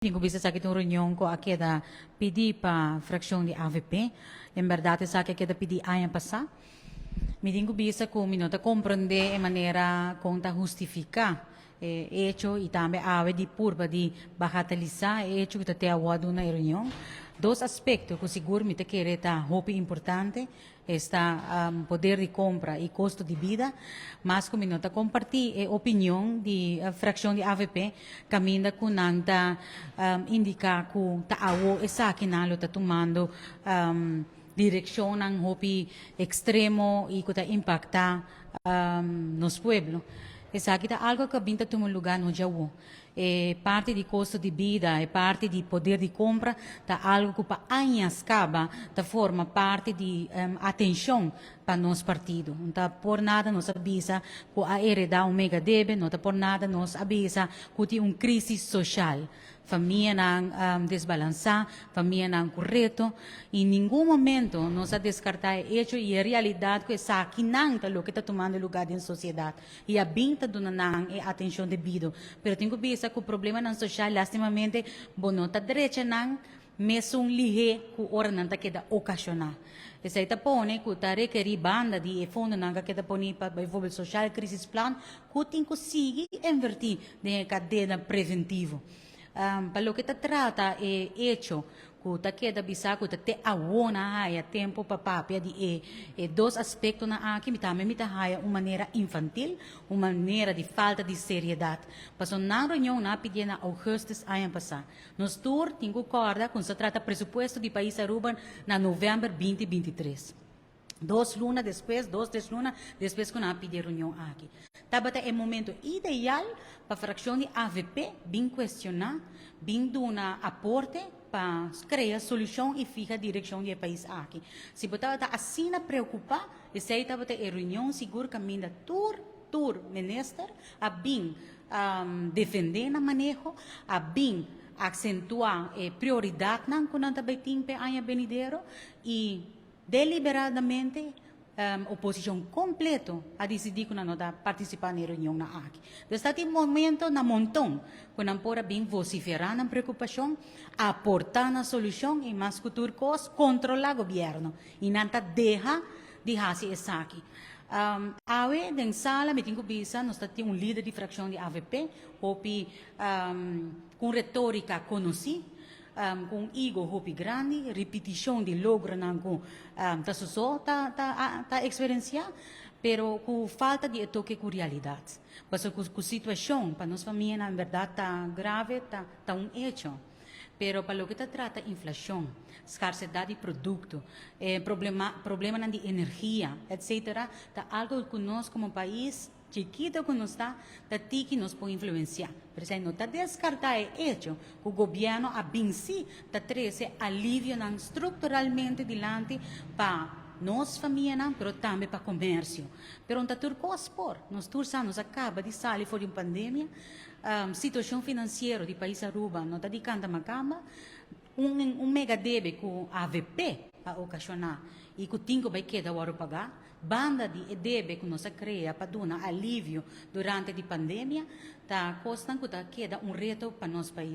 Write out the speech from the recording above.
Tin cu bisa esaki ta un reunion cu a keda pidi pa fraccion di avp. En berdad esaki a keda pidi aña pasa. Mi tin cu bisa cu mi no ta comprende e manera con ta hustifica e hecho y tambe awe di purba di bagatelisa e hecho cu ta te awor duna e reunion. Dos aspecto cu sigur mi ta kere ta hopi importante. Esta poder di compra y costo di bida, mas cu mi no ta comparti e opinion di fraccion di avp caminda cu nan ta indica cu ta awo esakinan lo ta tumando direccionnan hopi extremo y cu ta impacta nos pueblo. Esaki ta algo cu a bin ta tuma lugar no djawo. E parti di kosto di bida, e parti di poder di kompra ta algu ku pa añas kaba ta forma parti di atenshon pa nos partido. No ta por nada nos a bisa ku a heredá un mega debe, no ta por nada nos a bisa ku tin un krísis soshal. Famianan desbalansá, famianan ku reto i ningun momento nos a deskartá e echo i e realidat ku esakinan ta loke ta tumando lugá den sosiedat. I a bin ta duna nan e atencion debido. Pero tin cu bisa cu problemanan social lastimamente bo no ta drecha nan mesun lihe cu ora nan ta keda ocasiona. Esey ta pone cu ta rekeri banda di e fondonan cu a keda poni pa bijvoorbeeld Sociaal Crisis Plan cu tin cu sigui inverti den e cadena preventivo. Pa loke ta trata e hecho ku ta keda bisa ku ta te awor nan a haya tempu pa papia di e e dos aspektonan aki, mi tambe mi ta haya un manera infantil, un manera di falta di seriedat. Pasobra nan reunion nan a pidié na augustus aña pasá. Nos tur tin ku kòrda ku nos ta trata presupuesto di pais Aruba na novèmber 2023. Dos luna despues, dos tres luna despues ku nan a pidi e reunion aki. Tabata e momento ideal pa frakshon di avp bin kuestioná, bin duna aporte pa krea solushon i fiha direkshon di e pais aki. Si bo tabata asina preokupá, esei tabata e reunion sigur kaminda tur tur minister a bin defendé nan maneho, a bin aksentuá e prioridatnan ku nan ta bai tin p'e aña benidero i Deliberadamente, oposicion completo a dicidi cu nan no ta participa na e reunionnan aki. Dus ta tin momento na monton cu nan por a bin vocifera nan preocupacion, aporta na solucion y mas cu tur cos, controla gobierno. Y nan ta deha di haci esaki. Awe den sala mi tin cu bisa nos ta tin un lider di fraccion di avp, hopi cu un retorica conoci, Ku un ego hopi grandi, ripitishon di logronan ku ta sosó ta ta eksperensiá, pero ku falta di e toke ku realidat. Pasobra ku situashon pa nos famianan en bèrdat ta grave ta ta un echo. Pero pa loke ta trata inflashon, skarsedat di produkto, problema problemanan di energia, etsetera, ta algu ku nos komo pais, Chikito ku nos ta, ta tiki nos por influensiá. Pero esei no ta deskartá e echo ku gobièrnu a bin sí ta trese alivionan strukturalmente dilanti pa nos famianan, pero tambe pa komersio. Pero no ta tur kos por. Nos tur sa nos a kaba di sali for di un pandemia. Situashon finansiero di pais Aruba no ta di kanta makamba. Un mega debe ku avp a okashoná i ku tin ku bai keda wòrdu pagá. Banda di e debe ku nos a krea pa duna alivio durante di pandemia, ta kosnan ku ta keda un reto pa nos pais.